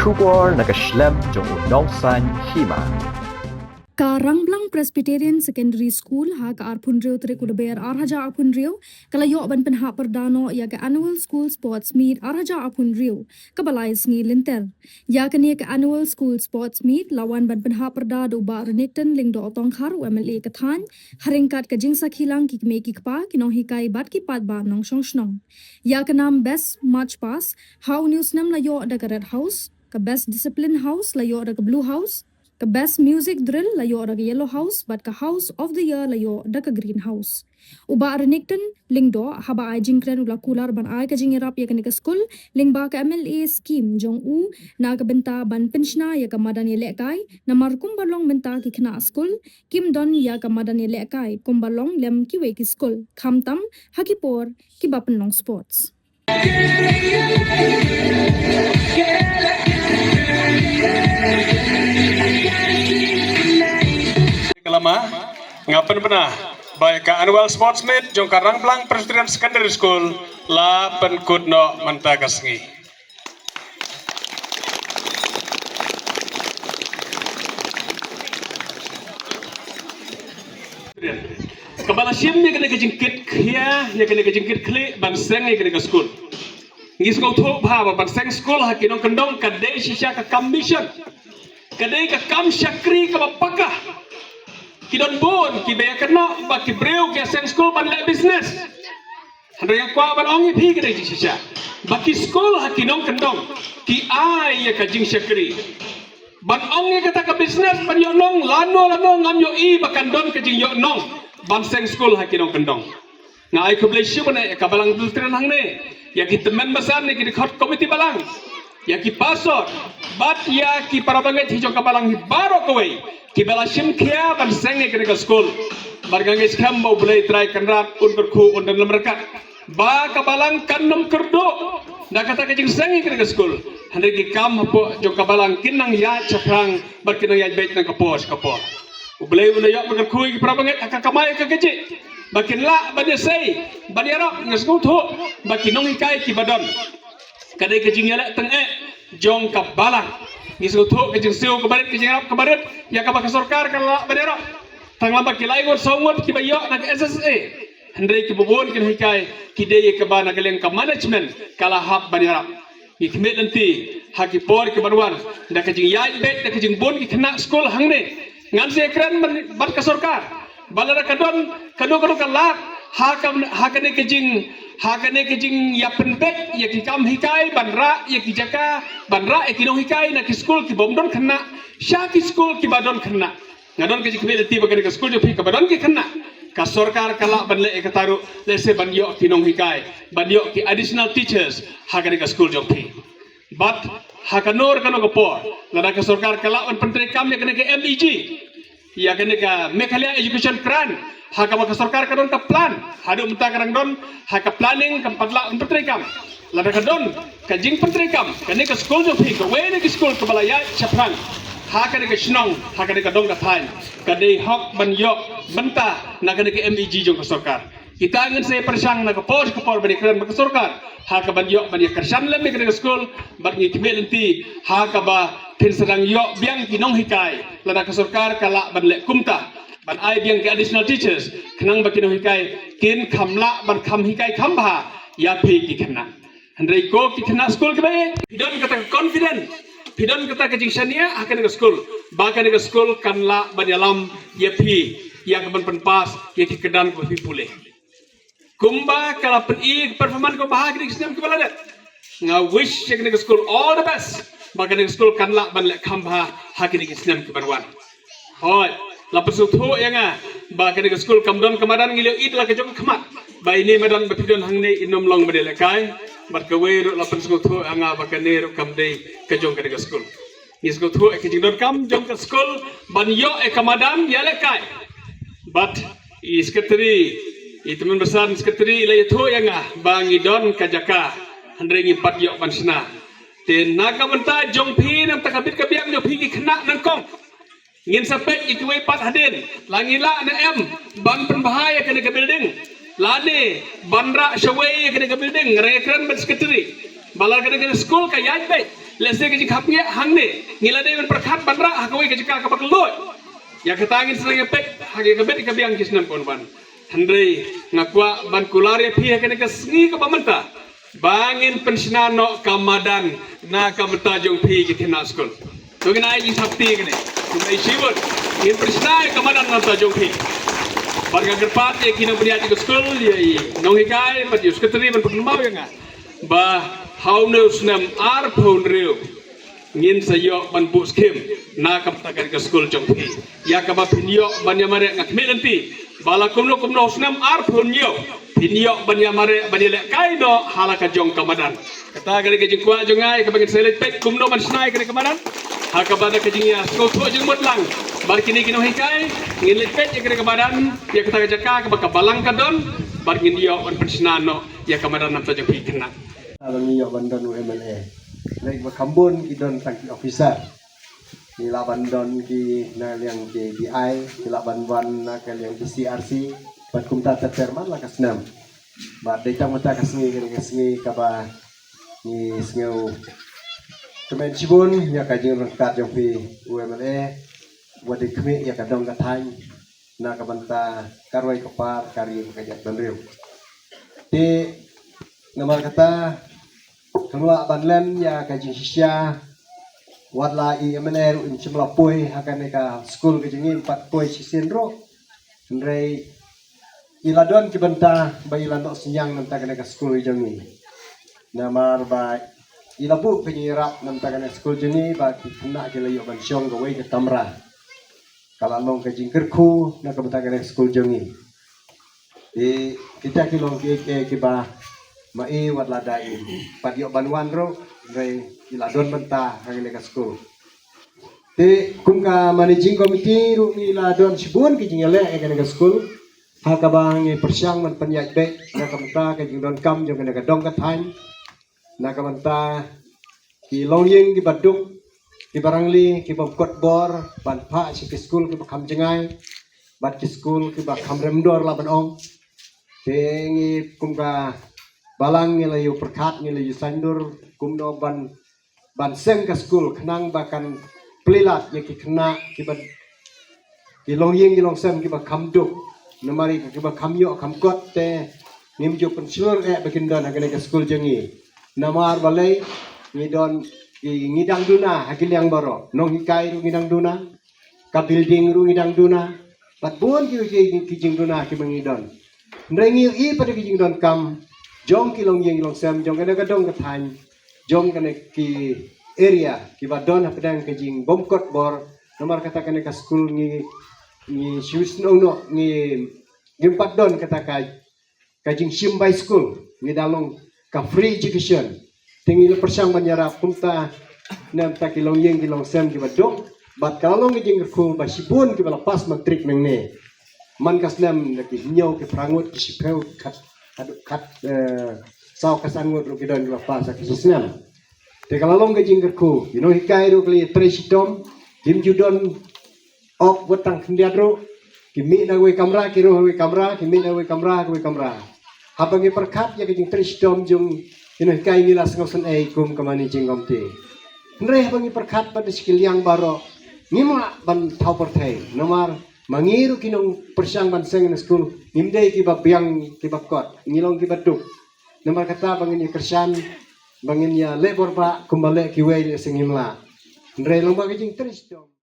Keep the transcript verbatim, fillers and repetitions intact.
Khubor na ka shlem jong u nongsaiñ hima. Ka Rangblang Presbyterian Secondary School ha ka arphew hynriew tarik u Lber ar hajar arphew hynriew ka la ïoh ban pynhap pyrda noh ïa ka Annual School Sports Meet ar hajar arphew hynriew kaba lai sngi lynter. Ïa kane ka Annual School Sports Meet la wan ban pynhap pyrda da u Bah Renikton Lyngdoh Tongkhar, u M L A ka thaiñ, ha ryngkat ka jingsakhi lang ki kmie ki kpa, ki nonghikai bad ki paidbah nongshong shnong. Ïa ka nam Best March Past ha une u snem la ïoh da ka Red House, ka Best Discipline House la ïoh da ka Blue House, ka Best Music Drill la ïoh da ka Yellow House bad ka House of the Year la ïoh da ka Green House. U Bah Renikton Lyngdoh haba ai jingkren u la kular ban ai ka jingïarap ïa kane ka skul lyngba ka M L A scheme jong u na ka bynta ban pynshna ïa ka madan ïalehkai, namar kumba long mynta ki khynnah skul kim don ïa ka madan ïalehkai kumba long lem kiwei ki skul, khamtam ha ki por kiba pynlong sports. Ka lama, nga pynbna ba ka Annual Sports Meet jong ka Rangblang Presbyterian Secondary School la pynkut noh mynta ka sngi. Kaba la shim ïa kane ka jingkit khia, ïa kane ka jingkit khlieh ban seng ïa kane ka skul. Ngi sngewthuh bha ba ban seng skul ha ki nongkyndong ka dei shisha ka kam mission. Ka dei ka kam shakri kaba paka. Ki don bun kiba ïa kynnoh ba ki briew ki ïa seng skul ban leh business. Hynrei nga kwah ban ong ïa phi ka dei jingshisha ba ki skul ha ki nongkyndong ki ai ïa ka jingshakri. Ban ong ïa kata ka business ban ïoh nong lano lano ngam ïohi ba kan don ka jingïoh nong ban seng skul ha ki nongkyndong. Nga ai khublei shibun ïa ka balang Presbyterian hangne, ïa ki tymmen basan, ïa ki dkhot komiti balang, ïa ki pastor bad ïa ki para bangeit hi jong ka balang hi baroh kawei kiba la shim khia ban seng ïa kane ka skul. Bad nga ngeit skhem ba U Blei Trai Kynrad un kyrkhu, un don lem ryngkat ba ka balang kan nym kyrduh na kata ka jingseng ïa kane ka skul. Hynrei ki kam hapoh jong ka balang kin nang ïaid shaphrang bad kin nang ïaid beit na ka por sha ka por. U Blei un da ïoh ban kyrkhu ïa ki para bangeit ha ka kamai ka kajih ba kin lah ban ïasei ban ïarap. Nga sngewthuh ba ki nonghikai kiba don ka dei ka jingïaleh tyngeh jong ka balang. Ngi sngewthuh ka jingsiew kaba rit, ka jingïarap kaba rit ïa kaba ka sorkar ka lah ban ïarap. Tang lada ki lai ngut saw ngut kiba ïoh na ka S S A, hynrei kiba bun ki nonghikai ki dei ïa kaba na ka liang ka management ka la hap ban ïarap. Ngi khmih lynti ha ki por kiban wan da ka jingïaid beit da ka jingbun ki khynnah skul hangne. Ngan sa ïakren bad ka sorkar ba lada ka don kano kano ka lad ha ka, ha kane ka jing, ha kane ka jingïapynbeit ïa ki kam hikai ban rah ïa ki jaka, ban rah ïa ki nonghikai na ki skul kibym don khynnah sha ki skul kiba don khynnah. Nga don ka jingkhmih lynti ba kane ka skul jong phi kaba don ki khynnah, ka sorkar ka lah ban leh ïa kata ruh, lehse ban ïoh ki nonghikai, ban ïoh ki additional teachers ha kane ka skul jong phi. Bad ha kano kano ka por, lada ka sorkar ka lah ban pyntreikam ïa kane ka M E G, ïa kane ka Meghalaya Education Grant, ha kaba ka sorkar ka don ka plan, haduh mynta ka dang don ha ka planning, kam pat lah ban pyntreikam. Lada ka don ka jingpyntreikam, kane ka skul jong phi, kawei na ki skul kaba la ïaid shaphrang ha kane ka shnong, ha kane ka dong ka thaiñ, ka dei hok ban ïoh bynta na kane ka M E G jong ka sorkar. Kita ngin sa ïa pyrshang na ka por sha ka por ban ïakren bad ka sorkar ha kaban ïoh ban ïakyrshan lem ïa kane ka skul, bad ngi khmih lynti ha kaba phin sa dang ïoh biang ki nonghikai lada ka sorkar ka lah ban leh kumta, ban ai biang ki additional teachers, khnang ba ki nonghikai kin kham lah ban kham hikai kham bha ïa phi ki khynnah. Hynrei ko ki khynnah skul kiba ïeit, phi don kata ka confidence, phi don kata ka jingshaniah ha kane ka skul ba kane ka skul kan lah ban ïalam ïa phi ïa kaban pynpass ïa ki kyrdan kaba phi pule. Kumba ka la pyni ka performance kaba bha ha kine ki snem kiba la dep, nga wish ïa kane ka skul all the best ba kane ka skul kan lah ban leh kham bha ha kine ki snem kiban wan. Hooid, la pynsngewthuh ïa nga ba kane ka skul kam don ka madan, ngi la ïohi da la ka jong ka khmat ba ine i madan ba phi don hangne in ym long madan ïalehkai. Bad kawei ruh la pynsngewthuh ïa nga ba kane ruh kam dei ka jong kane ka skul. Ngi sngewthuh ïa ka jingdonkam jong ka skul ban ïoh ïa ka madan ïalehkai. Bad i secretary, i tymmen basan secretary i la ïathuh ïa nga ba ngi don ka jaka, hynrei ngim pat ïoh ban shna. Te na ka bynta jong phi, na ka bynta ka bit ka biang jong phi ki khynnah nyngkong, ngin sa peit ïa kiwei pat hadien, la ngi lah ne em ban pynbha ïa kane ka building, lane ban rah shawei ïa kane ka building. Nga dang ïakren bad secretary ba lada kane ka skul ka ïaid beit, Lehse ka jingkhapngiah hangne ngi la dei ban pyrkhat ban rah ha kawei ka jaka kaba kylluid. Ïa kata ngin sa nang ïa peit ha ka bit ka biang ki snem ban wan. Hynrei nga kwah ban kular ïa phi ha kane ka sngi kaba mynta ba ngin pynshna noh ka madan na ka bynta jong phi ki khynnah skul. To ngin ai jingthap kti kane. Kumba i shibun ngin pynshna ïa ka madan na ka bynta jong phi. Bad nga kyrpad ïa ki nongpynïaid jong ka skul, ïa i nonghikai bad ïa u sekretari ban pynkynmaw ïa nga ba ha une u snem arphew hynriew ngin sa ïoh ban buh skim na ka bynta kane ka skul jong phi. Ïa kaba phin ïoh ban ïa mareh nga khmih lynti ba la kumno kumno u snem arphew hynñiew phin ïoh ban ïa mareh ban ïa lehkai noh ha la ka jong ka madan. Kata ka dei ka jingkwah jong nga ïa kaba ngin sa leit peit kumno ban shna ïa kane ka madan ha kaba da ka jingïasngewthuh jingmut lang bad kine ki nonghikai. Ngin leit peit ïa kane ka madan, ïa kata ka jaka kaba ka balang ka don bad ngin ïoh ban pynshna noh ïa ka madan na ka bynta jong phi khynnah. Ba ngi ïoh ban don u M L A. Lei ba kham bun ki don tang ki officer. Ki lah ban don ki na liang ki D I, ki lah ban wan na ka liang ki C R C. Bad kumta ter ter man la ka snem. Bad dei tang mynta ka sngi, ka sngi kaba ngi sngew kmen shibun ïa ka jingryngkat jong phi u M L A. Wat dei khmih ïa ka dong ka thaiñ na ka bynta ka roi ka par ka ri ka jaitbynriew. Te namar kata, kan lah ban len ïa ka jingshisha, wat la i M L A ruh im shym la poi ha kane ka skul ka jong ngi, im pat poi shisien ruh. Hynrei i la don ki bynta ba i la noh synñiang na bynta kane ka skul jong ngi. Namar ba i la buh ka jingïarap na bynta kane ka skul jong ngi ba ki khynnah ki la ïoh ban shong kawei ka kamra. Ka la long ka jingkyrkhu na ka bynta kane ka skul jong ngi. Te kita ki long kiei kiei kiba ma i wat lada im pat ïoh ban wan ruh, hynrei i la don bynta ha kane ka skul. Te kum ka managing committee ruh ngi la don shibun ki jingïaleh ha kane ka skul. Ha kaba ngi pyrshang ban pynïaid beit na ka bynta ka jingdonkam jong kane ka dong ka thaiñ. Na ka bynta ki longïing kiba duk, kiba rangli, kiba kot bor ban phah sha ki skul kiba kham jngai bad ki skul kiba kham remdor la ban ong. Te ngi kum ka balang ngi la ïoh pyrkhat, ngi la ïoh saiñdur kumno ban, ban seng ka skul khnang ba kan plie lad ïa ki khynnah kiba, ki longïing ki longsem kiba kham duk. Namar ïa kiba kham ïoh kham kot te ngim ju pynshlur eh ba kin don ha kane ka skul jong ngi. Namar balei? Ngi don ki, ngi dang duna ha ki liang baroh. Nonghikai ruh ngi dang duna, ka building ruh ngi dang duna, bad bun ki, ki, ki jingduna kiba ngi don. Hynrei ngi ïohi pat ki jingdonkam jong ki longïing longsem jong kane ka dong ka thaiñ, jong kane ki area kiba don hapdeng ka jingbymkot bor. Namar kata kane ka skul ngi, ngi shu sngew noh ngi, ngim pat don kata ka, ka jingshim bai skul, ngi da long ka free education. Te ngi la pyrshang ban ïarap kumta na bynta ki longïing ki longsem kiba duk. Bad ka la long ka jingkyrkhu ba shibun kiba la pass matric nangne. Man ka snem da ki hynñiew ki phra ngut ki shiphew khat, khat, khat, eh, saw khat san ngut ruh ki don kiba pass ha ka shi snem. Te ka la long ka jingkyrkhu, ki nonghikai ruh ki la ïatrei shitom, kim ju don op wat tang khyndiat ruh, ki mih na kawei kamra, ki rung ha kawei kamra, ki mih na kawei kamra ha kawei kamra. Haba ngi pyrkhat ïa ka jingtrei shitom jong ki nonghikai ngi la sngewsynei kum ka managing committee. Hynrei haba ngi pyrkhat pat da shi ki liang baroh ngim lah ban thaw pyrthei. Namar ma ngi ruh ki nongpyrshang ban seng na skul ngim dei kiba biang kiba kot, ngi long kiba duk. Namar kata ba ngin ïa kyrshan, ba ngin ïa leh bor ba kumba leh kiwei leh seng ngim lah. Hynrei long ba ka jingtrei shitom.